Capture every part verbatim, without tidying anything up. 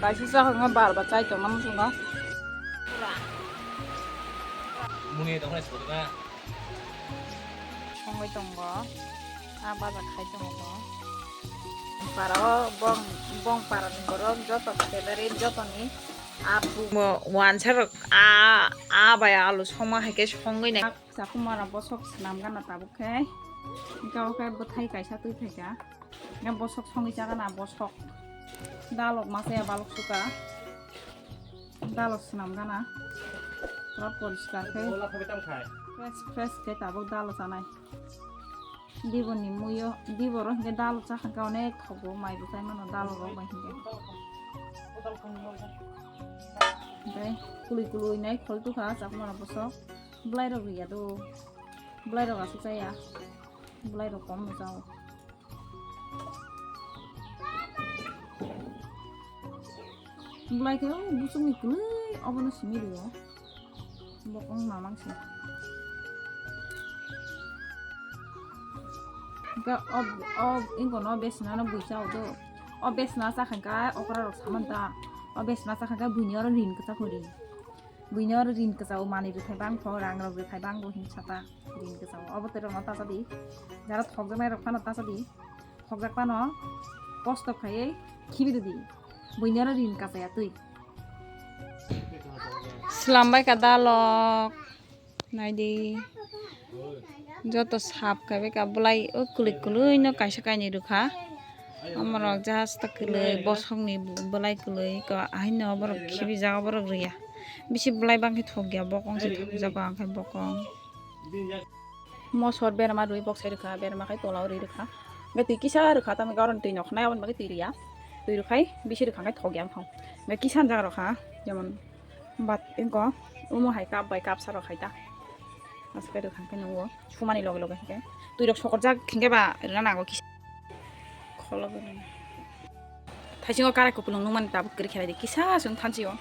Kaisa chakha wngkha bar bar chai tongna muchungo. Muni tongna sibukna. Songwi tongo. A baja khai tongo bo. Para o bong, bong para ni borok joto salary jotoni a bu-, mo wansa rok a, a bai alu songma hai khe songwi nai. Chakhumara bosok swnam gana tabuk khe. Hingke o khe bwthai kaisa twi phaikha. Hingke bosok songwi cha gana bosok. Dalok masa ya balok suka. Dalok swnam gana. Pura poriskar khe. Fresh, fresh khe tabuk dalo chanai. Diboni muyo, diboro hingke dalo chakha khe onek thogo mai bo chai mano dalo rok bai hingke. Hingke kului kului nai khol tukha chakhumara bosok. Bwlairok riya do. Bwlairok aswk chaya. Bwlairok kom no chao. Bwlai khe o buchukni kwlwi obono simi rio. Bokong mamang se. Ga o, o, ingono besna no bui chao do. O besna chakha khe okra rok saman ta. O besna chakha khe buini oro rin kwchak ri. Buino oro rin kwchao manwi rwthai bang pho, rang rok rwthai bang bo hin sata rin kwchao. Obo twi rokno tacha di. Jara thokjaknai rok phano tacha di. Thokjak phano kosto khaiwi khibi di. Buino oro rin kwchaya twi. Slam bai ka dalok. Nai di. Joto sap khai bai ka bwlai o kwlwi kwlwi no kaisa kainwi rwkha. Omorok just kwlwi bosongni bwlai kwlwi ko haino borok khibijak borok rwya. Bisi bwlai bangkhe thokya bokong se thokjago ang khe bokong. Mosor berma rwi bok sai rwkha berma khai tola o rwi rwkha. Hwnkhe twi kisa rwkha tamni garon twi nokhnai aboni bagwi twi rwya. Twi rwkhai bisi rwkha khe thokya wngkha. Hwnkhe kisa jaga rwkha jemon. Bat ingko omo hai cup bai cup sa rok hai ta. Aswk bai rwkha khe nungo sumani loge loge hwnkhe twi rok sokorjak hwnkhe ba rwna nango kisa. Kholo gwnang. Thaisingo karai kupulung nungmani tabuk kwrwi khe nai di kisa se wng thanchi o.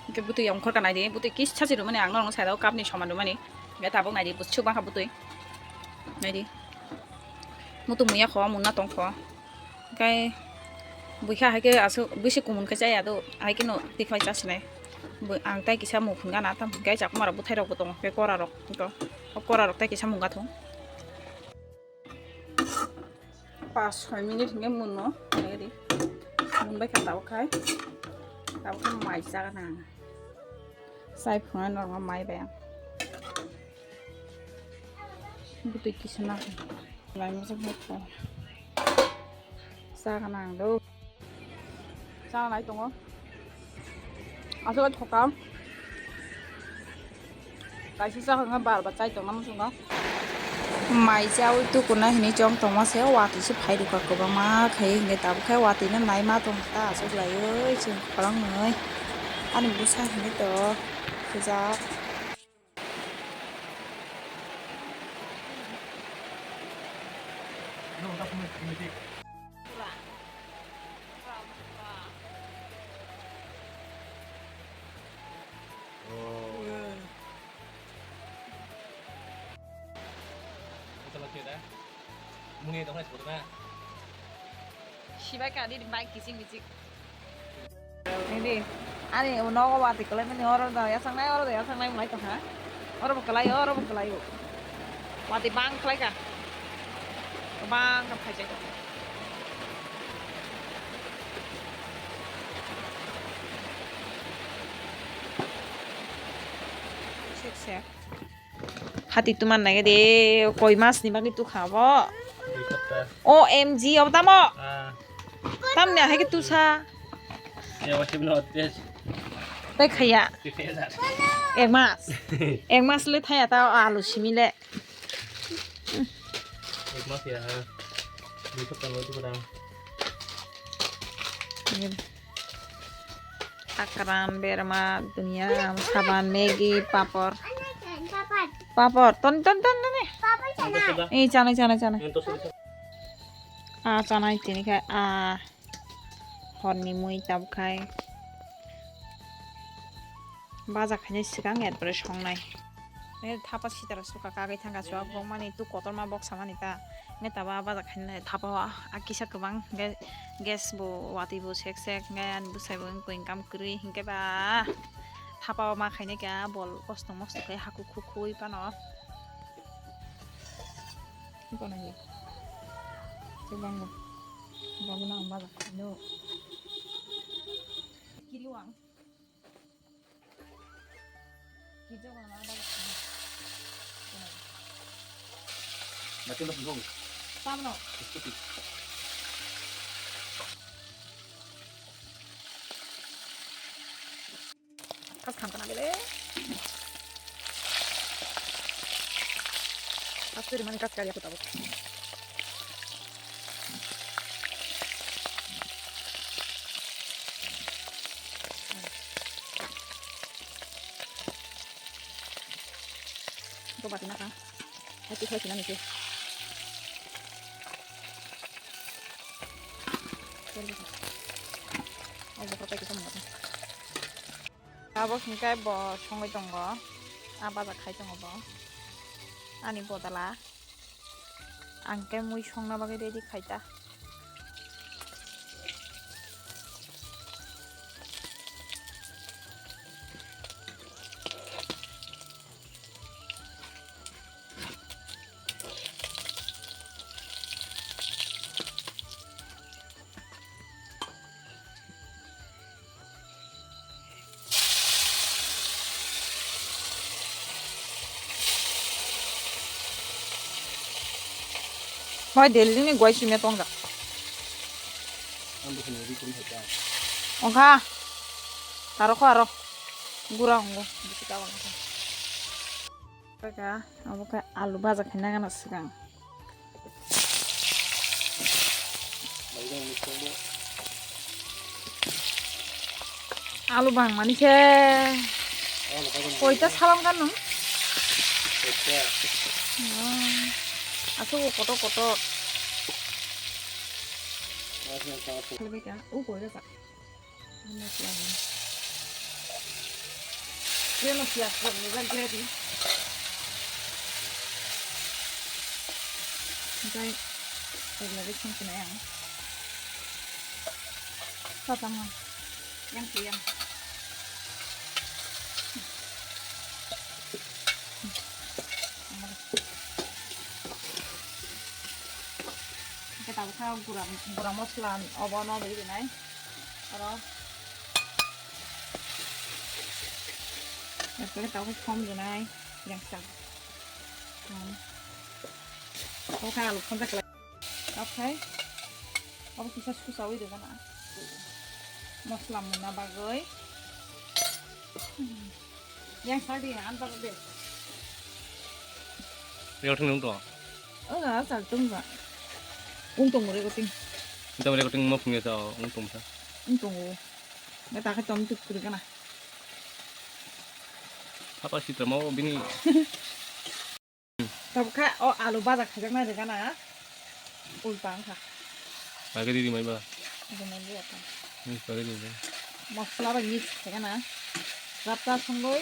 Hwnkhe bwtwi ongkhor ka nai di bwtwi kisa se rwmani ang norok side o cup ni soman rwmani. Hwnkhe tabuk nai di bwswk bangkha bwtwi. Nai di. Muitu muya kho munna tong kho. Hwnkhe buikha hai khe aswk bisi kumun khe chaya do, hai kheno tikhlai chasinai. Bo ang tai kisa muk phunukha na, tamo hwnkhe chakhumara bwthairokbo tongo, hwnkhe korarok, hwnkhe o korarok tai kisa mungkha thung. Pas soi minute hwnkhe munno, nai di. Munbai kha tabuk khai, tabuk khai mai chagana ang. Chai phunuknai norok mai bai ang. Bwtwi kisa na. Lai masa hot ko. Sa kana ang do. Sa nai tongo. Aswk thokam. Kaisa sa hwnga bar ba chai tongma muchungo. Mai chawi tukuna hini chong tongma se watwi se phai rwkha kwbangma khai hwnkhe tabuk khai watwi no naima tong ta aswk laiwi chwng khorang nwi ani bwsa hini to khujak. Muni tongna sibuk na. Sibai ka di bai kiching kiching. Ini ani nogo watwi kwlai mani oro da yasang nai oro da yasang nai mulai tongha. Oro bo kwlai oro bo kwlai o. Watwi bang kwlai ka. Bang ka phai jai. Sek sek. Hati tuman nai de koi mas ni bagwi tukha bo. O M G obo tamo. Ah. Tamni ahai khe tusa. Yawa sibno test. Tai khaya. Test. Ek mas. Ek mas le thaya ta alu simi le. Ek mas ya ha. Dui sapta no tukha. Akran, berma, dunia, saban, Maggi, papor. Papor, ton, ton, ton, ton, eh. Eh, chanai, chanai, chanai. Ah, chanai, tini khai, ah, horni mui tabuk khai. Baja khainai swkang, er pore songnai. Eh, thapa sitara suka kagwi thangka chuak bokmani, tu kotorma bok samani ta. Hingke taba baja khainai thapa o a kisa kwbang, hingke gas bo watwi bo sek sek, hingke ani bwsai bo wngkha income kwrwi, hingke ba thapa o ma khainai kha bol kosto mosto khe haku khukhui phano. Hingke nai, kwbang bo, bo no ang baja khainai. Kiri wng. Tamno. Kas kham kana bele. Kas kiri mani kas kari aku tabuk. Ito pati na ka. Ito pati na nito. Ay, bakal tayo sa mga. Abo hingke bo songwi tongo. A baja khai tongo bo. Ani bodala. Ang khe mui songna bagwi ready khai ta. Hoi, Delhi ni guai sumya tongjak. Ang bo khna ri kun thai ta. Ongkha. Aro kho aro. Gura ongo. Bisi ka ongkha. Kaka, abo khe alu baja khaina gana swkang. Alu bang mani se. Koita salam kan nung? Oh. Asuk kotor kotor. Lebih kan? Oh, koita sa. Ano siya mo. Yan ang piyas ko, may gravy. Okay. Paglagay siyang sinayang. Tatama. Yang siyang. Hingke tabuk khe gura, gura mosla obo no ri rinai. Oro. Ekhe tabuk khe thom rinai. Yang sa. Hmm. Obo khe alu phonjak lai. Okhai. Obo kisa susawi rwgana. Mosla mungna bagwi. Yang sadi ang tak de. Reo thung nung to. Oh, ga sal tung ga. Ung tong re goting. Ung tong re goting mo phung ya sa ung tong sa. Ung tong o. Ga ta khe tom tuk kuri gana. Apa sitra mau bini. Tabuk khe o alu baja khaijaknai rwgana. Ulta wngkha. Bagwi riri mai ba. Riri mai ba ta. Hmm, bagwi riri mai. Mosla bai mix khaigana. Rapta songwi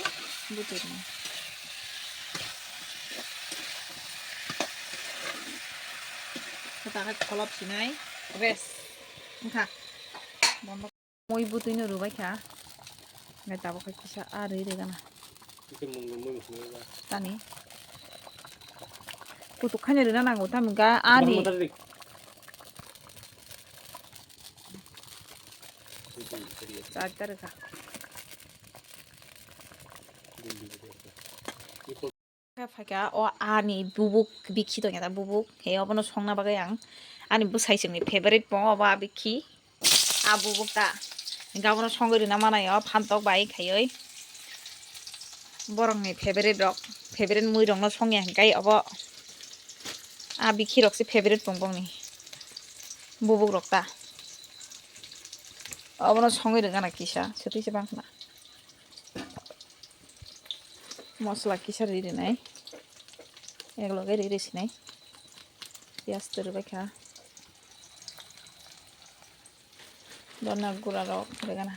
butui rwmai. Khe ta khe kholop sinai. Rest. Wngkha. Bondo. Mui butui no rwbai kha. Hingke tabuk khe kisa a rwi rwgana. Tani. Kutuk khaina rwna nango, tamo ga ani. Charta rwkha. Khe phaikha o ani bubuk bikhi tongya ta bubuk, he obono songna bagwi ang ani bwsai chwngni favorite bo obo a bikhi, a bubuk ta, hingkhe abono songwi rwna manai o phantok bai khaiwi borokni favorite rok, favorite mui rokno songya hingkhe obo a bikhi rok se favorite tong bongni bubuk rok ta, obono songwi rwgana kisa swtwi se bangkhna. Mosla kisa ri rinai, ek loge ri ri sinai, piyaj to rwbai kha, dona gura rok rwgana.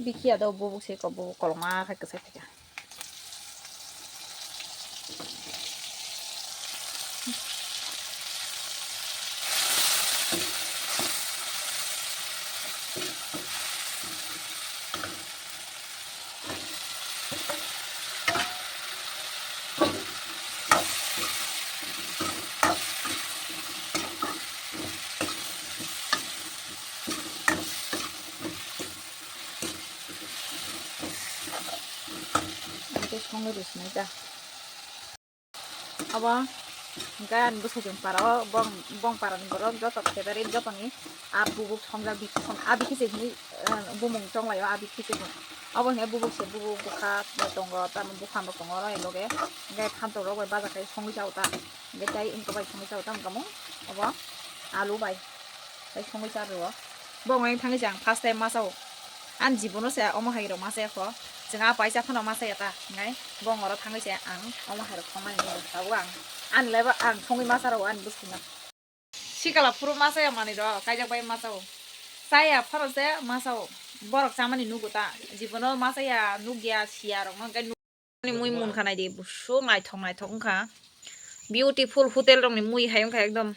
Bikhiya do bubuk se ko, bubuk koloma khai kwchai thika. Ang khe songwi rw sinai da. Abo hwnkhe ani bwsajwng para o, bong, bong parani borok joto favourite, jotoni a bubuk songjak bikhi song, a bikhi se hinwi, eh, bumung chonglai o, a bikhi se hinwi. Abo hwnkhe bubuk se bubuk bwkha tongo, tamo buphang rok tongo, oro ni loge hwnkhe phantok rok bai baja khai songwi cha o ta, hwnkhe tei wngkok bai songwi cha o ta, wngkha mung abo alu bai. Tei songwi cha rwo. Bo wngkha thangwi se ang first time ma cha o. Ani jibono se omo hai rok ma cha ya kho. Chwng a paisa phano ma cha ya ta. Hwnkhai bo oro thangwi se ang omo hai rok thangmani hinwi tabuk ang. Ani life o ang songwi ma cha rwo ani bwswkno. Sikala phuru ma cha ya manwi rok kaijak bai ma cha o. Cha ya phano se ma cha o. Borok chamani nugo ta. Jibono ma cha ya, nukya, siya rokno hwnkhe Ani mui munkha naidi, busuk naithok naithok wngkha. Beautiful hotel rokni mui hai wngkha ekdom.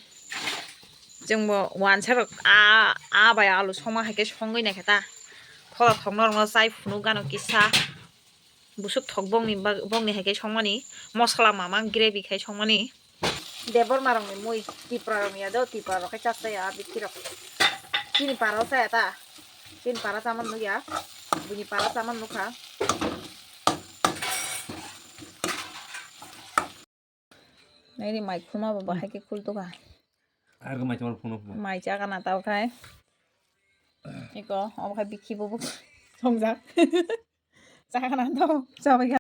Chwngbo wansa rok a, a bai alu songma hai khe songwi naikha ta. Thola thokno rokno chai phunuk gano kisa. Busuk thok bongni bag-, bongni hai khe songmani. Mosola mama gravy khai songmani. Debbarma rokni mui, Tipra rokni ya do, Tipra rok khe chas chaya, a bikhi rok. Chini para o chaya ta. Chini para chamani nukya. Buini para chamani nukha. Naini mai khulma bo bahai khe khul tokha. Argo mai chamani phunuk bo. Mai chakana tao khai. Iko, omo khai bikhi bo bo. Songjak. Chakana tao, chabai kha.